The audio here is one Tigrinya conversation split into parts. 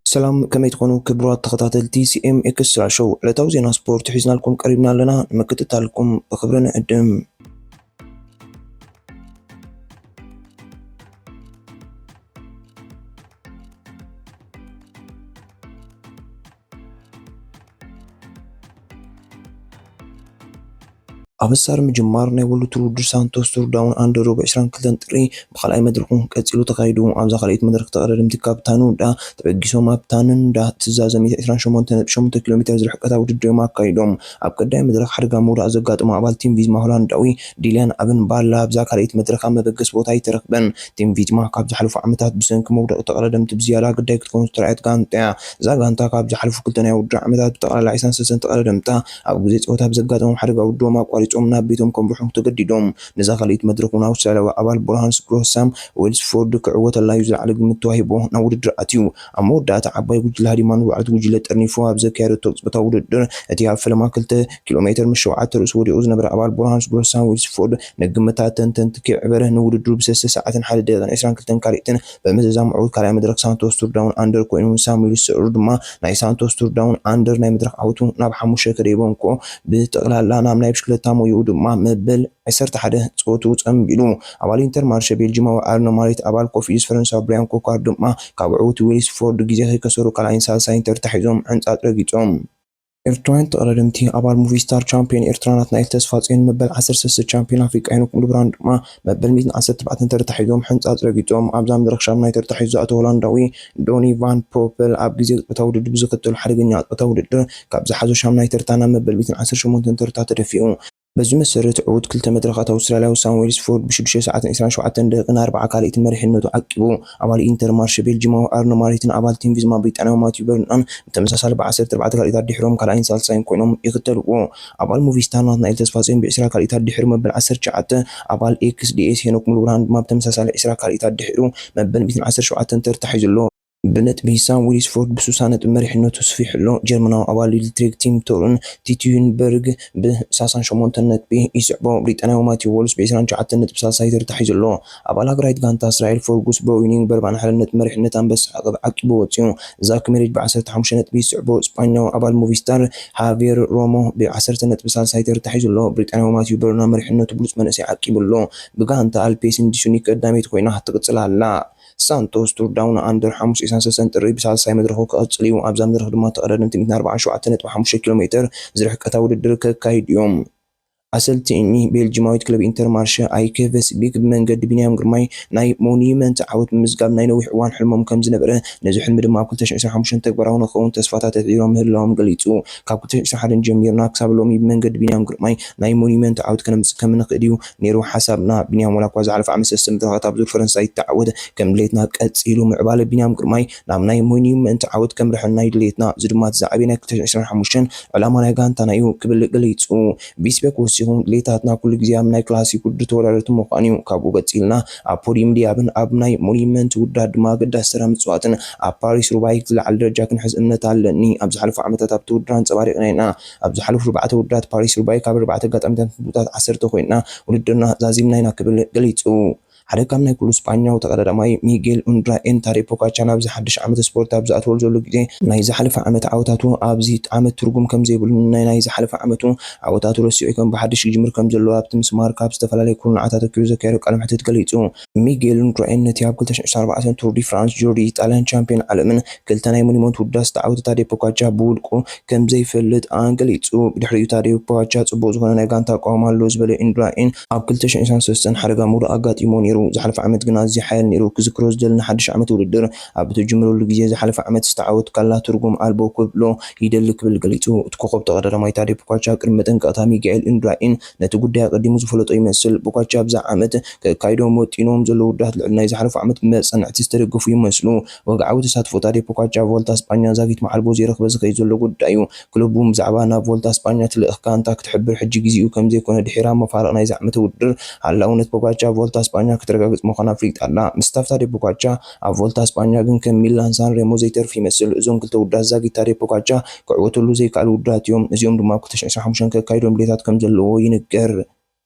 ሰላም፣ ከመይ ትኾኑ ክቡራት ተኸታተልቲ ሲ ኤም ኤክስትራ ሾው? ዕለታዊ ዜና ስፖርት ሒዝናልኩም ቀሪብና ኣለና። ንምክትታልኩም ብኽብሪ ንዕድም። ኣብ ኣሳር ምጅማር ናይ ወሉ ቱር ውድድር ሳንቶስ ቱር ዳውን ኣንደር ብ ዕስራን ክልተን ጥሪ ብኻልኣይ መድረኹ ቀጺሉ ተኻይዱ። ኣብዛ ካልኣይቲ መድረኽ ተቐዳደምቲ ካብ ታኑዳ ተበጊሶም ኣብ ታኑዳ ትዛዘሚት ዕስራን ሸሞንተን ነጥቢ ሸሞንተ ኪሎ ሜትር ዝርሕቀታ ውድድር እዮም ኣካይዶም። ኣብ ቀዳይ መድረኽ ሓደጋ ምውዳቕ ዘጋጠሞ ኣባል ቲም ቪዝማ ሆላንዳዊ ዲልያን ኣብን ባላ ኣብዛ ካልኣይቲ መድረኽ ኣብ መበገሲ ቦታ ኣይተረኽበን። ቲም ቪዝማ ካብ ዝሓለፉ ዓመታት ብሰንኪ መውደቕ ተቐዳደምቲ ብዝያዳ ግዳይ ክትከውን ዝተራእየት ጋንታ እያ። እዛ ጋንታ ካብ ዝሓለፉ ክልተ ናይ ውድድር ዓመታት ብጠቕላላ ዕስራን ሰለስተን ተቐዳደምታ ኣብ ግዜ ጸወታ ብዘጋጠሞም ሓደጋ ውድድሮም ኣቋሪጾም ናብ ቤቶም ከምርሑ ተገዲዶም። ነዛ ካልኣይቲ መድረኽ እውን ኣውስትራልያዊ ኣባል ብርሃንስ ግሮሳም ዌልስፎርድ ክዕወተላ እዩ ዝለዓለ ግምት ተዋሂቦ ናብ ውድድር ኣትዩ። ኣብ መወዳእታ ዓባይ ጉጅለ ሃዲማ ንባዕልቲ ጉጅለ ጠርኒፉ ኣብ ዘካየደቶ ቅጽበታዊ ውድድር እቲ ኣብ ፈለማ ክልተ ኪሎ ሜትር ምስ ሸውዓተ ርእሱ ወዲቑ ዝነበረ ኣባል ብርሃንስ ግሮሳም ዌልስፎርድ ንግምታት ተንተንቲ ከይዕበረ ንውድድሩ ብሰለስተ ሰዓትን ሓደ ደቂቕን ዕስራን ክልተን ካልኢትን ብምዝዛም ዕዉት ካልኣይ መድረኽ ሳንቶስ ቱር ዳውን ኣንደር ኮይኑ፣ ሳሙኤል ስዑር ድማ ናይ ሳንቶስ ቱር ዳውን ኣንደር ናይ መድረኽ ዓወቱ ናብ ሓሙሽተ ከደይቦ እንኮ ብጠቕላላ ናብ ናይ ብሽክለታ ሞይኡ ድማ መበል ዓሰርተ ሓደ ጸወቱ ጸንቢሉ። ኣባል ኢንተር ማርሸ ቤልጂማዊ ኣርኖ ማሪት ኣባል ኮፊድስ ፈረንሳዊ ብሪያን ኮኳር ድማ ካብ ዕዉት ዊሊስፎርድ ግዜ ከይከሰሩ ካልኣይን ሳልሳይን ተርታ ሒዞም ሕንጻጽ ረጊጾም። ኤርትራውያን ተቐዳደምቲ ኣባል ሙቪስታር ቻምፒዮን ኤርትራ ናትናኤል ተስፋጽዮን መበል ዓሰርተ ሰለስተ ቻምፒዮን ኣፍሪቃ ሄኖክ ሙሉብርሃን ድማ መበል ሚእትን ዓሰርተ ኣርባዕተን ተርታ ሒዞም ሕንጻጽ ረጊጾም። ኣብዛ መድረኽ ሻምናይ ተርታ ሒዙ ዝኣተወ ሆላንዳዊ ዶኒ ቫን ፖፐል ኣብ ግዜ ቅጽበታዊ ውድድር ብዝኽተሉ ሓደገኛ ቅጽበታዊ ውድድር ካብ ዝሓዞ ሻምናይ ተርታ ናብ መበል ሚእትን ዓሰርተ ሸሞንተን ተርታ ተደፊኡ። በዚ መሰረት ዕዉት ክልተ መድረኻት ኣውስትራልያዊ ሳሙኤል ስፎርድ ብሽዱሽተ ሰዓትን ዕስራን ሸውዓተን ደቂቕን ኣርባዓ ካልኢትን መሪሕነቱ ዓቂቡ። ኣባል ኢንተር ማርሸ ቤልጂማዊ ኣርኖ ማሪትን ኣባል ቲም ቪዝማ ብሪጣንያዊ ማቲዩ በርናን ብተመሳሳሊ ብዓሰርተ ኣርባዕተ ካልኢታት ድሕሮም ካልኣይን ሳልሳይን ኮይኖም ይኽተልዎ። ኣባል ሙቪስታር ናትናኤል ተስፋጽዮን ብዕስራ ካልኢታት ድሕሪ መበል ዓሰርተ ትሽዓተ፣ ኣባል ኤክስዲኤስ ሄኖክ ሙሉብርሃን ድማ ብተመሳሳሊ ዕስራ ካልኢታት ድሕሩ መበል ሚእትን ዓሰርተ ሸውዓተን ተርታ ሒዙ ኣሎ። ብነጥቢ ሳም ዊሊስፎርድ ብሱሳ ነጥቢ መሪሕነቱ ስፊሑ ኣሎ። ጀርመናዊ ኣባል ኢልትሪክ ቲም ቶርን ቲትዩንበርግ ብሳሳን ሸሞንተን ነጥቢ ይስዕቦ። ብሪጣንያዊ ማቲው ዎልስ ብዕስራን ትሽዓተን ነጥቢ ሳልሳይ ተርታ ሒዙ ኣሎ። ኣባል ሃገራዊት ጋንታ እስራኤል ፈርጉስ ብሮዊኒንግ በርባዕን ሓደን ነጥቢ መሪሕነት ኣንበሳ ዓቐብ ዓቂቡ ወፂኡ። ዛክ ሜሬጅ ብዓሰርተ ሓሙሽተ ነጥቢ ይስዕቦ። ስጳኛዊ ኣባል ሙቪስታር ሃቬር ሮሞ ብዓሰርተ ነጥቢ ሳልሳይ ተርታ ሒዙ ኣሎ። ብሪጣንያዊ ማቲው በርና መሪሕነቱ ብሉፅ መንእሰይ ዓቂቡ ኣሎ። ብጋንታ ኣልፔስን ዲሱኒ ቀዳመይቲ ኮይና ትቕፅል ኣላ። ሳንቶስ ቱር ዳውን ኣንደር ሓሙሽተ ዕስራን ሰለስተን ጥሪ ብሳልሳይ መድረኹ ክቐጽል እዩ። ኣብዛ መድረኽ ድማ ተቐዳደምቲ ሚእትን ኣርባዓን ሸውዓተን ነጥቢ ሓሙሽተ ኪሎ ሜትር ዝርሕቀታ ውድድር ከካይዱ እዮም። ኣሰልጥኒ ቤልጂማዊት ክለብ ኢንተር ማርሸ ኣይከ ቨስቢክ ብመንገዲ ቢንያም ግርማይ ናይ ሞኒመንት ዓወት ምምዝጋብ ናይ ነዊሕ እዋን ሕልሞም ከም ዝነበረ፣ ነዚ ሕልሚ ድማ ኣብ ክልተ ሽሕን ዕስራን ሓሙሽተን ተግባራዊ ንክኸውን ተስፋታት ኣሕዲሮም ምህላዎም ገሊጹ። ካብ ክልተ ሽሕን ዕስራን ሓደን ጀሚርና ክሳብ ሎሚ ብመንገዲ ቢንያም ግርማይ ናይ ሞኒመንት ዓወት ከነምጽእ ከም ንኽእል እዩ ነይሩ ሓሳብና። ቢንያም ዋላ እኳ ዝሓለፈ ዓመት ሰለስተ መድረኻት ኣብ ዙር ፈረንሳ ይተዓወት ከም ድሌትና ቀጺሉ ምዕባለ ቢንያም ግርማይ ናብ ናይ ሞኒመንት ዓወት ከምርሐና እዩ ድሌትና። እዚ ድማ እቲ ዝዓበየ ናይ ክልተ ሽሕን ዕስራን ሓሙሽተን ዕላማ ናይ ጋንታና እዩ ክብል ገሊጹ። ቪስቤክ ወሲኹ ድሌታትና ኩሉ ግዜ ኣብ ናይ ክላሲክ ውድድር ተወዳደርቲ ምዃን እዩ። ካብኡ ቀጺልና ኣብ ፖዲየም ድያብን ኣብ ናይ ሞኒመንት ውድድራት ድማ ኣገዳሲ ተራ ምጽዋትን ኣብ ፓሪስ ሩባይ ዝለዓለ ደረጃ ክንሕዝ እምነት ኣለኒ። ኣብ ዝሓለፉ ዓመታት ኣብቲ ውድድር ኣንጸባሪቕና ኢና። ኣብ ዝሓለፉ ኣርባዕተ ውድድራት ፓሪስ ሩባይ ካብ ኣርባዕተ ኣጋጣሚታት ንቡታት ዓሰርተ ኮይና ውድድርና ዛዚምና ኢና ክብል ገሊጹ። ሓደ ካብ ናይ ኩሉ ስጳኛዊ ተቐዳዳማይ ሚጌል ኡንድራኤን ታዴ ፖጋቻ ናብዚ ሓድሽ ዓመት ስፖርት ኣብ ዝኣተወሉ ዘሎ ግዜ ናይ ዝሓለፈ ዓመት ዓወታቱ ኣብዚ ዓመት ትርጉም ከም ዘይብሉን ናይ ናይ ዝሓለፈ ዓመቱ ዓወታቱ ረሲዑ ከም ብሓድሽ ክጅምር ከም ዘለዎ ኣብቲ ምስ ማርካ ኣብ ዝተፈላለየ ኩርናዓት ኣተኪሩ ዘካየዶ ቃለ መሕትት ገሊጹ። ሚጌል ኡንድራኤን ነቲ ኣብ ክልተ ሽሕን ዕስራን ኣርባዕተን ቱር ዲ ፍራንስ ጁር ዲ ኢጣልያን ቻምፒዮን ዓለምን ክልተ ናይ ሞኒመንት ውድድራት ዝተዓወተ ታዴ ፖጋቻ ብውልቁ ከም ዘይፈልጥ ኣንገሊጹ። ብድሕሪኡ ታዴ ፖጋቻ ጽቡቕ ዝኾነ ናይ ጋንታ ኣቃውማ ኣሎ ዝበለ ኢንድራኢን ኣብ ክልተ ሽሕን ዕስራን ሰለስተን ሓደጋ ምውዳቕ ኣጋጢሞ ነይሩ። ዝሓለፈ ዓመት ግን ኣዝዩ ሓያል ነይሩ። ክዝክሮ ዝደሊ ንሓድሽ ዓመት ውድድር ኣብ እትጅምረሉ ግዜ ዝሓለፈ ዓመት ዝተዓወትካላ ትርጉም ኣልቦ ክብሎ ይደሊ ክብል ገሊጹ። እቲ ኮኸብ ተቐዳዳማይ ታዴ ፖጋቻ ቅድሚ መጠንቀቕታ ሚጋኤል ኢንድራኢን ነቲ ጉዳይ ኣቐዲሙ ዝፈለጦ ይመስል። ፖጋቻ ኣብዛ ዓመት ከካይዶም ወጢኖም ዘለዉ ውድድራት ልዕሊ ናይ ዝሓለፉ ዓመት ብመጸንዕቲ ዝተደገፉ ይመስሉ። ወግዓዊ ተሳትፎ ታዴ ፖጋቻ ቮልታ ስጳኛ ዛጊት መዓልቦ ዘይረኽበ ዝኸይድ ዘሎ ጉዳይ እዩ። ክለቡ ብዛዕባ ናብ ቮልታ ስጳኛ ትልእኽ ጋንታ ክትሕብር ሕጂ ግዜኡ ከም ዘይኮነ ድሒራ መፋርቕ ናይዚ ዓመት ውድድር ኣላውነት ፖጋቻ ቮልታ ስጳኛ ከተረጋግጽ ምዃና ኣፍሊጣ ኣላ። ምስታፍ ታዴ ፖጋቻ ኣብ ቮልታ ስጳኛ ግን ከም ሚላን ሳን ሬሞ ዘይተርፍ ይመስል። እዞም ክልተ ውድድራት ዛጊት ታዴ ፖጋቻ ክዕወተሉ ዘይከኣሉ ውድድራት እዮም። እዚኦም ድማ ኣብ ክልተ ሽሕን ዕስራን ሓሙሽተን ከካይዶም ድሌታት ከም ዘለዎ ይንገር።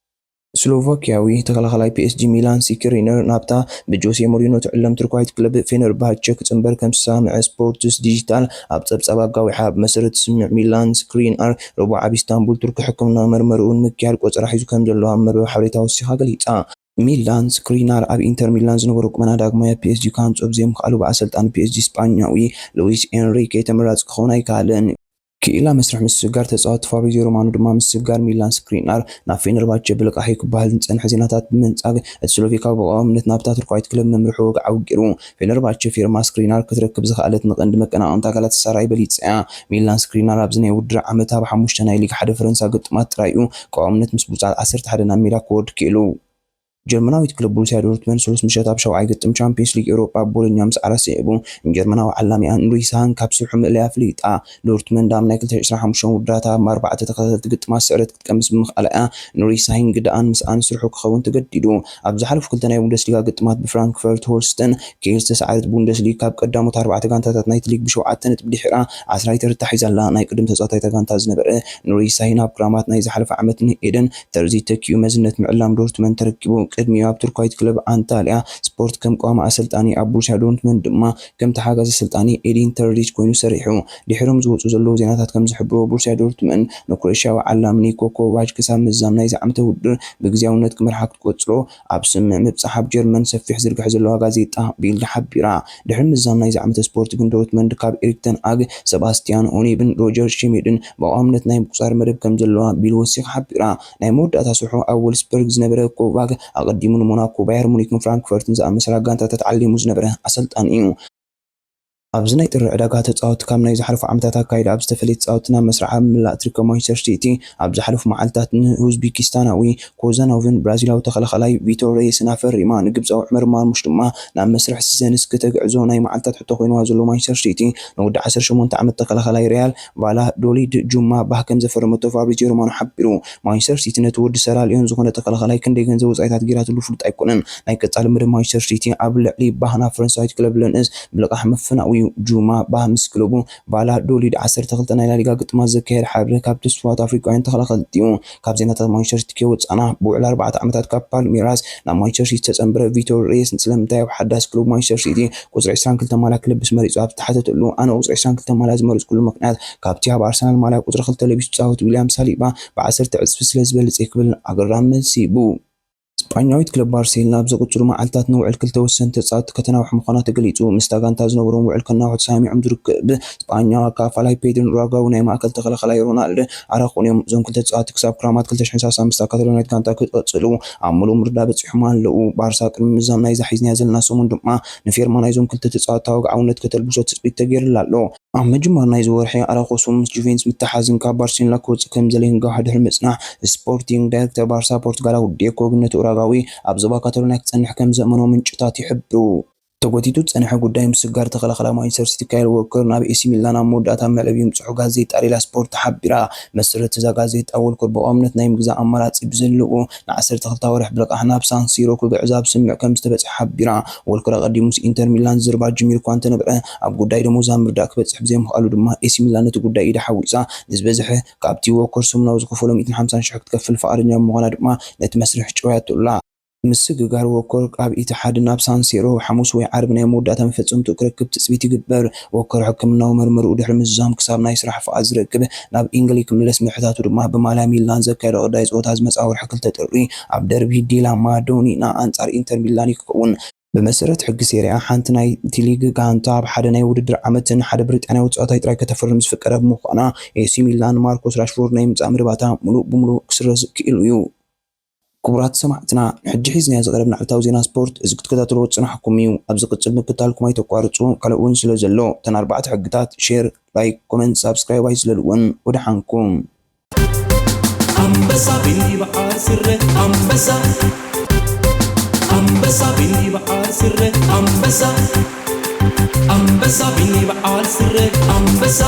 ስሎቫኪያዊ ተኸላኻላይ ፒ ኤስ ጂ ሚላን ስክሪነር ናብታ ብጆሴ ሞሪኖ ትዕለም ቱርካዊት ክለብ ፌነርባቸ ክጽንበር ከም ዝሰምዐ ስፖርትስ ዲጂታል ኣብ ጸብጻብ ኣጋዊሓ። ብመሰረት ስምምዕ፣ ሚላን ስክሪነር ረቡዕ ኣብ ኢስታንቡል ቱርኪ ሕክምናዊ መርመርኡ ንምክያድ ቆጸራ ሒዙ ከም ዘሎ ኣብ መርበብ ሓበሬታ ወሲኻ ገሊጻ። ሚላን ስክሪነር ኣብ ኢንተር ሚላን ዝነበሮ ቁመና ዳግማይ ኣብ ፒ ኤስ ጂ ክሃንጾ ብዘይምኽኣሉ፣ ብኣሰልጣኒ ፒ ኤስ ጂ ስጳኛዊ ሉዊስ ኤንሪኬ ተመራጺ ክኸውን ኣይከኣለን። ክኢላ መስርሕ ምስግጋር ተጻወትቲ ፋብሪዚዮ ሮማኖ ድማ ምስግጋር ሚላን ስክሪነር ናብ ፌነርባቸ ብልቃሕ እዩ ክበሃል ዝጸንሐ ዜናታት ብምንጻግ፣ እቲ ስሎቬካዊ ብቐዋምነት ናብታ ቱርካዊት ክለብ ምምርሑ ወግዓዊ ገይሩ። ፌነርባቸ ፊርማ ስክሪነር ክትረክብ ዝኸኣለት ንቐንዲ መቀናቐንታ ጋላታሳራይ በሊጻ እያ። ሚላን ስክሪነር ኣብዚ ናይ ውድድር ዓመት ኣብ ሓሙሽተ ናይ ሊግ ሓደ ፈረንሳ ግጥማት ጥራይ እዩ ቀዋምነት ምስ ብሉጻት ዓሰርተ ሓደ ናብ ሜዳ ክወርድ ክኢሉ። ጀርመናዊት ክለብ ቦሩሲያ ዶርትመንድ ሰሉስ ምሸት ኣብ ሻውዓይ ግጥም ቻምፒየንስ ሊግ ኤውሮጳ ኣብ ቦሎኛ ምስ ኣራስ ስዒቡ፣ ንጀርመናዊ ዓላሚኣ ኑሪ ሳህን ካብ ስርሑ ምእለያ ኣፍሊጣ። ዶርትመንድ ኣብ ናይ ክልተ ሽሕን ዕስራን ሓሙሽተን ውድድራታ ኣብ ኣርባዕተ ተኸታተልቲ ግጥማት ስዕረት ክትቀምስ ብምኽኣላ እያ ኑሪ ሳሂን ግደኣን ምስኣ ንስርሑ ክኸውን ተገዲዱ። ኣብ ዝሓለፉ ክልተ ናይ ቡንደስሊጋ ግጥማት ብፍራንክፈርት ሆልስተን ኬል ዝተሰዓረት ቡንደስሊግ ካብ ቀዳሞት ኣርባዕተ ጋንታታት ናይቲ ሊግ ብሸውዓተ ነጥቢ ድሒራ ዓስራይ ተርታ ሒዛ ኣላ። ናይ ቅድም ተጻዋታይ እታ ጋንታ ዝነበረ ኑሪ ሳሂን ኣብ ክራማት ናይ ዝሓለፈ ዓመት ንኤደን ተርዚ ተኪኡ መዝነት ምዕላም ዶርትመንድ ተረኪቡ። ቅድሚኡ ኣብ ቱርካዊት ክለብ ኣንታልያ ስፖርት ከም ቀዋሚ ኣሰልጣኒ ኣብ ቦሩሲያ ዶርትመንድ ድማ ከም ተሓጋዚ ኣሰልጣኒ ኤዲን ተርዚች ኮይኑ ሰሪሑ። ድሒሮም ዝወጹ ዘለዉ ዜናታት ከም ዝሕብርዎ፣ ቦሩሲያ ዶርትመንድ ንክሮኤሽያዊ ዓላሚ ኒኮ ኮቫች ክሳብ ምዝዛም ናይዚ ዓመተ ውድድር ብግዝያውነት ክመርሓ ክትቆጽሮ ኣብ ስምምዕ ምብጻሕ ኣብ ጀርመን ሰፊሕ ዝርግሐ ዘለዋ ጋዜጣ ቢልድ ሓቢራ። ድሕሪ ምዝዛም ናይዚ ዓመተ ስፖርት ግን ዶርትመንድ ካብ ኤሪክ ተን ሃግ፣ ሰባስቲያን ኦኒብን ሮጀር ሽሚድን ብቐዋምነት ናይ ምቁጻር መደብ ከም ዘለዋ ቢልድ ወሲኻ ሓቢራ። ናይ መወዳእታ ስርሑ ኣብ ወልስበርግ ዝነበረ ኮቫች ኣቐዲሙ ንሞናኮ፣ ባየር ሙኒክን ፍራንክፈርትን ዝኣመሰላ ጋንታታት ዓሊሙ ዝነበረ ኣሰልጣኒ እዩ። ኣብዚ ናይ ጥሪ ዕዳጋ ተጻወትቲ ካብ ናይ ዝሓለፉ ዓመታት ኣካይዳ ኣብ ዝተፈለየ ተጻወትቲ ናብ መስርዓ ኣብ ምላእ ትርከብ ማንቸስተር ሲቲ ኣብ ዝሓለፉ መዓልታት ንኡዝቤኪስታናዊ ኮዛኖቭን ብራዚላዊ ተኸላኻላይ ቪቶር ሬየስን ኣፈሪማ። ንግብጻዊ ዑመር ማርሙሽ ድማ ናብ መስርሕ ሲዘንስ ክተግዕዞ ናይ መዓልታት ሕቶ ኮይንዋ ዘሎ ማንቸስተር ሲቲ፣ ንወዲ ዓሰርተ ሸሞንተ ዓመት ተኸላኻላይ ሪያል ቫላዶሊድ ጁማ ባህ ከም ዘፈረመቶ ፋብሪዚዮ ሮማኖ ሓቢሩ። ማንቸስተር ሲቲ ነቲ ወዲ ሰራልዮን ዝኾነ ተኸላኻላይ ክንደይ ገንዘብ ወጻኢታት ጌራትሉ ፍሉጥ ኣይኮነን። ናይ ቀጻሊ መደብ ማንቸስተር ሲቲ ኣብ ልዕሊ ባህ ናብ ፈረንሳዊት ክለብ ለንስ ብልቓሕ ምፍናው እዩ። ጁማ ባህ ምስ ክለቡ ቫላዶሊድ ዓሰርተ ክልተ ናይ ላሊጋ ግጥማት ዘካየደ ሓደ ካብ ትስፉዋት ኣፍሪቃውያን ተኸላኸልቲ እዩ። ካብ ዜናታት ማንቸስተር ሲቲ ከይወጻና፣ ብውዕል ኣርባዕተ ዓመታት ካብ ፓልሜራስ ናብ ማንቸስተር ሲቲ ዝተጸንበረ ቪቶር ሬስ ስለምንታይ ኣብ ሓዳስ ክለቡ ማንቸስተር ሲቲ ቁጽሪ ዕስራን ክልተን ማልያ ክለብስ መሪጹ ኣብ ዝተሓተተሉ፣ ኣነ ቁጽሪ ዕስራን ክልተን ማልያ ዝመረጽኩሉ ምኽንያት ካብቲ ኣብ ኣርሰናል ማልያ ቁጽሪ ክልተ ለቢሱ ዝጻወት ዊልያም ሳሊባ ብዓሰርተ ዕጽፊ ስለ ዝበልጽ እዩ ክብል ኣገራሚ መልሲ ሂቡ። ስጳኛዊት ክለብ ባርሴሎና ኣብ ዝቕጽሉ መዓልታት ንውዕል ክልተ ወሰንቲ ተጻወትቲ ከተናውሕ ምዃና ተገሊጹ። ምስታ ጋንታ ዝነበሮም ውዕል ከናውሑ ተሰማሚዖም ዝርከቡ ስጳኛዊ ኣካፋላይ ፔድሪን ኡራጋዊ ናይ ማእከል ተኸላኻላይ ሮናልድ ኣራኹን እዮም። እዞም ክልተ ተጻወትቲ ክሳብ ክራማት ክልተ ሽሕን ሰላሳን ምስታ ካታሎናዊት ጋንታ ክቕጽሉ ኣብ ምሉእ ምርዳእ በጺሖም ኣለዉ። ባርሳ ቅድሚ ምዝዛም ናይዛ ሒዝናያ ዘለና ሰሙን ድማ ንፌርማ ናይዞም ክልተ ተጻወትቲ ወግዓውነት ከተልብሶ ትጽቢት ተገይሩላ ኣሎ። ኣብ ምጅማር ናይዚ ወርሒ ኣራኹ ምስ ጁቬንቱስ ምትሓዝን ካብ ባርሴሎና ክወጽእ ከም ዝደለየን ጋህ ድሕሪ ምጽናሕ፣ ስፖርቲንግ ዳይሬክተር ባርሳ ፖርቱጋላዊ ዲየጎ ግን ነቲ ኡራጋዊ ኣብ ዞባ ካታሎንያ ክጸንሕ ከም ዘእመኖ ምንጭታት ይሕብሩ። ተጎቲቱ ዝጸንሐ ጉዳይ ምስግጋር ተኸላኻላይ ማንቸስተር ሲቲ ካይል ዎከር ናብ ኤሲ ሚላን ኣብ መወዳእታ መዕለቢ ምጽሑ ጋዜጣ ሌላ ስፖርት ሓቢራ። መሰረት እዛ ጋዜጣ፣ ዎከር ብቐዋምነት ናይ ምግዛእ ኣማራጺ ብዘለዎ ንዓሰርተ ክልተ ኣዋርሕ ብልቓሕ ናብ ሳን ሲሮ ክግዕዝ ኣብ ስምምዕ ከም ዝተበጽሐ ሓቢራ። ዎከር ኣቐዲሙ ምስ ኢንተር ሚላን ዝርባ ጀሚሩ እኳ እንተነበረ፣ ኣብ ጉዳይ ደሞዝ ኣብ ምርዳእ ክበጽሕ ብዘይምኽኣሉ ድማ ኤሲ ሚላን ነቲ ጉዳይ ኢዳ ሓዊሳ ንዝበዝሐ ካብቲ ዎከር ሰሙናዊ ዝኽፈሎ ሚእትን ሓምሳን ሽሕ ክትከፍል ፍቓደኛ ብምዃና ድማ ነቲ መስርሕ ጨውያቶ ኣላ። ምስግጋር ዎከር ካብ ኢትሓድ ናብ ሳንሲሮ ሓሙስ ወይ ዓርቢ ናይ መወዳእታ መፈጸምትኡ ክረክብ ትጽቢት ይግበር። ዎከር ሕክምናዊ መርመርኡ ድሕሪ ምዝዛም ክሳብ ናይ ስራሕ ፍቓድ ዝረክብ ናብ ኢንግሊ ክምለስ ምሕታቱ ድማ ብማልያ ሚላን ዘካየዶ ቅዳይ ጸወታ ዝመጽኣ ወርሒ ክልተ ጥሪ ኣብ ደርቢ ዲላ ማዶኒና ኣንጻር ኢንተር ሚላን እዩ ክኸውን። ብመሰረት ሕጊ ሴሪኣ፣ ሓንቲ ናይቲ ሊግ ጋንታ ኣብ ሓደ ናይ ውድድር ዓመትን ሓደ ብሪጣንያዊ ተጻዋታይ ጥራይ ከተፈርም ዝፍቀዳ ብምዃና፣ ኤሲ ሚላን ማርኮስ ራሽፎርድ ናይ ምምጻእ መደባታ ምሉእ ብምሉእ ክስረዝ ክኢሉ እዩ። ክቡራት ሰማዕትና፣ ንሕጂ ሒዝናዮ ዝቐረብና ዕለታዊ ዜና ስፖርት እዚ ክትከታተልዎ ዝጸናሕኩም እዩ። ኣብ ዝቕጽል ምክታልኩም ኣይተቋርጹ፣ ካልእ እውን ስለ ዘሎ፣ እተን ኣርባዕተ ሕግታት፣ ሼር፣ ላይክ፣ ኮመንት፣ ሳብስክራይብ ኣይዝለልወን። ወደሓንኩም። ኣንበሳ ቢኒ በዓል ስረ ኣንበሳ፣ ኣንበሳ ቢኒ በዓል ስረ ኣንበሳ፣ ኣንበሳ ቢኒ በዓል ስረ ኣንበሳ።